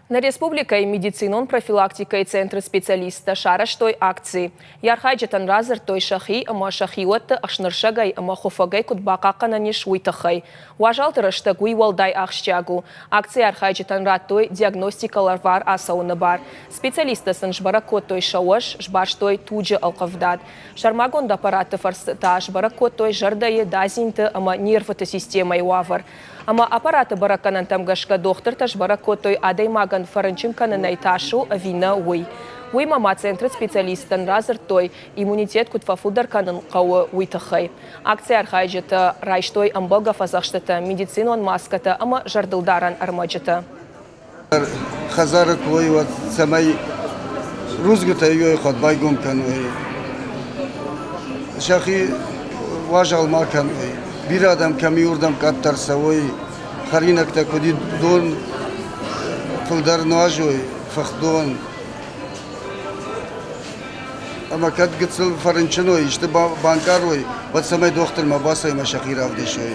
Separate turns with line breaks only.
Нӕ республикӕйы медицинон профилактикӕйы центры специалисттӕ сарӕзтой акци. Йӕ архайджытӕн радзырдтой сӕхи ӕмӕ сӕ хиуӕтты ӕхснырсӕгӕй ӕмӕ хуыфӕгӕй куыд бахъахъхъӕнӕн ис, уый тыххӕй. Уазалты рӕстӕг уый уӕлдай ахсджиаг у. Акцийы архайджытӕн радтой диагностикӕ лӕвар ацӕуыны бар. Специалисттӕ сын сбӕрӕг кодтой сӕ уӕз, сбарстой туджы ӕлхъывдад. Сӕрмагонд аппаратты фӕрцы та сбӕрӕг кодтой зӕрдӕйы, дадзинты ӕмӕ нервыты системӕйы уавӕр. Ӕмӕ аппараты бӕрӕггӕнӕнтӕм гӕсгӕ дохтыртӕ сбӕрӕг кодтой, адӕймагӕн фӕрынчын кӕнынӕй тас у ӕви нӕ, уый. Уыимӕ ма центры специалисттӕн радзырдтой, иммунитет куыд фӕфылдӕр кӕнын хъӕуы, уый тыххӕй. Акцийы архайджытӕ райстой ӕмбӕлгӕ фӕдзӕхстытӕ, медицинон маскӕтӕ ӕмӕ зӕрдылдарӕн ӕрмӕджытӕ.
Хӕдзары кой уӕд, цӕмӕй рудзгуытӕ иуӕй хатт байгом кӕной, сӕхи уазал ма кӕной, бирӕ адӕм кӕм и, уырдӕм къаддӕр цӕуой, хӕринӕгтӕ куыд и, дон фылдӕр нуазой, фыхдон. Ӕмӕ кӕд гыццыл фӕрынчын уой, исты банкъарой, уӕд цӕмӕй дохтырмӕ бацӕуой ӕмӕ сӕхи равдисой.